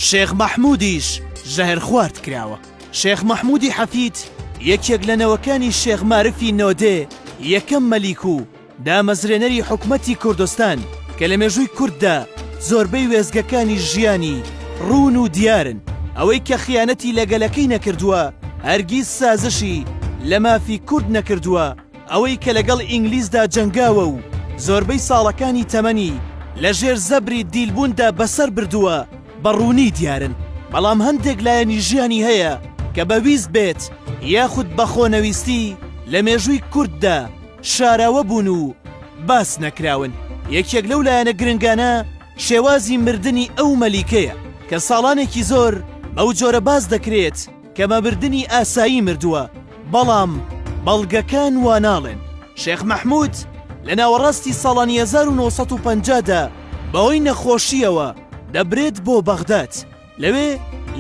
شێخ مەحموودیش ژەهرخوارد کراوە. شێخ مەحموودی حەفید یەکێک لە نەوەکانی شێخ مارفی نۆدێ، یەکەم مەلیک و دامەزرێنەری حکومەتی کوردستان کە لە مێژووی کورددا زۆربەی وێستگەکانی ژیانی ڕوون و دیارن، ئەوەی کە خیانەتی لە گەلەکەی نەکردووە، هەرگیز سازشی لە مافی کورد نەکردووە، ئەوەی کە لەگەڵ ئینگلیزدا جەنگاوە و زۆربەی ساڵەکانی تەمەنی لە ژێر زەبری دیلبووندا بەسەر بردووە بە ڕوونی دیارن، بەڵام هەندێک لایەنی ژیانی هەیە کە بە ویست بێت یاخود بە خۆنەویستی لە مێژووی کورددا شاراوە بوون و باس نەکراون. یەکێک لەو لایەنە گرنگانە شێوازی مردنی ئەو مەلیکەیە کە ساڵانێکی زۆر بەو جۆرە باس دەکرێت کە بە مردنی ئاسایی مردووە، بەڵام بەڵگەکان وا ناڵێن. شێخ مەحمود لە ناوەڕاستی ساڵانی 1950 دا بەهۆی نەخۆشییەوە دەبرێت بۆ بەغداد، لەوێ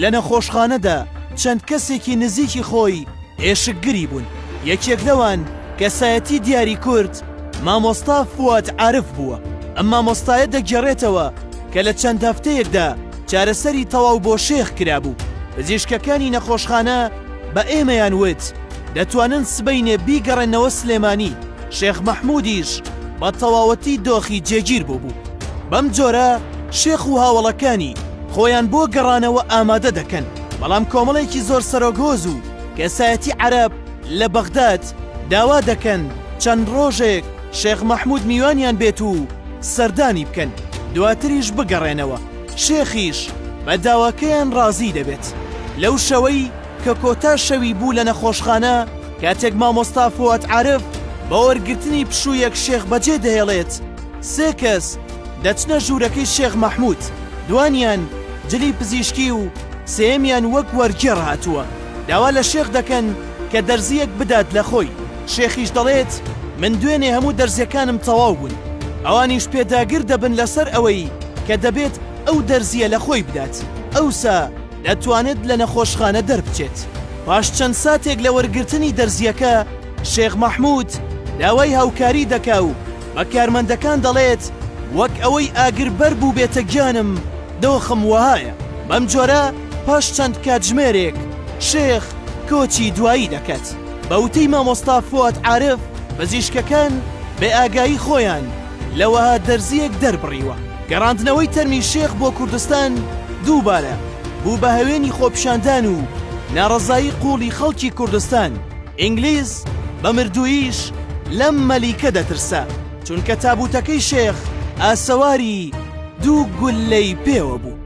لە نەخۆشخانەدا چەند کەسێکی نزیکی خۆی ئێشکگری بوون، یەکێک لەوان کەسایەتی دیاری کورد مامۆستا فواد عارف بووە، ئەم مامۆستایە دەگێڕێتەوە کە لە چەند هەفتەیەکدا چارەسەری تەواو بۆ شێخ کرابوو، پزیشکەکانی نەخۆشخانە بە ئێمەیان وت دەتوانن سبەینێ بیگەڕێننەوە سلێمانی، شێخ مەحمودیش بە تەواوەتی دۆخی جێگیر بووبوو. بەم جۆرە شێخ و هاوەڵەکانی خۆیان بۆ گەڕانەوە ئامادە دەکەن، بەڵام کۆمەڵێکی زۆر سەرۆک هۆز و کەسایەتی عەرەب لە بەغداد داوا دەکەن چەند ڕۆژێک شێخ مەحمود میوانیان بێت و سەردانی بکەن دواتریش بگەڕێنەوە، شێخیش بە داواکەیان ڕازی دەبێت. لەو شەوەی کە کۆتا شەوی بوو لە نەخۆشخانە، کاتێک مامۆستا فواد عارف بە وەرگرتنی پشوویەک شێخ بەجێ دەهێڵێت، سێ کەس دەچنە ژوورەکەی شێخ مەحمود، دوانیان جلی پزیشکی و سێیەمیان وەک وەرگێڕ هاتووە، داوا لە شێخ دەکەن کە دەرزییەک بدات لە خۆی، شێخیش دەڵێت من دوێنێ هەموو دەرزییەکانم تەواو بوون، ئەوانیش پێداگر دەبن لەسەر ئەوەی کە دەبێت ئەو دەرزییە لە خۆی بدات، ئەوسا دەتوانێت لە نەخۆشخانە دەربچێت. پاش چەند ساتێک لە وەرگرتنی دەرزییەکە، شێخ مەحمود داوای هاوکاری دەکا و بە کارمەندەکان دەڵێت وەک ئەوەی ئاگر بەربووبێتە گیانم دۆخم وەهایە. بەم جۆرە پاش چەند کاتژمێرێک شێخ کۆچی دوایی دەکات. بە وتەی مامۆستا فواد عارف، پزیشکەکان بێ ئاگایی خۆیان لە وەها دەرزییەک دەربڕیوە. گەڕاندنەوەی تەرمی شێخ بۆ کوردستان دووبارە بوو بە هەوێنی خۆپیشاندان و ناڕەزایی قووڵی خەڵکی کوردستان. ئینگلیز بە مردووییش لەم مەلیکە دەترسا، چونکە تابووتەکەی شێخ ئاسەواری دوو گوللەی پێوە بوو.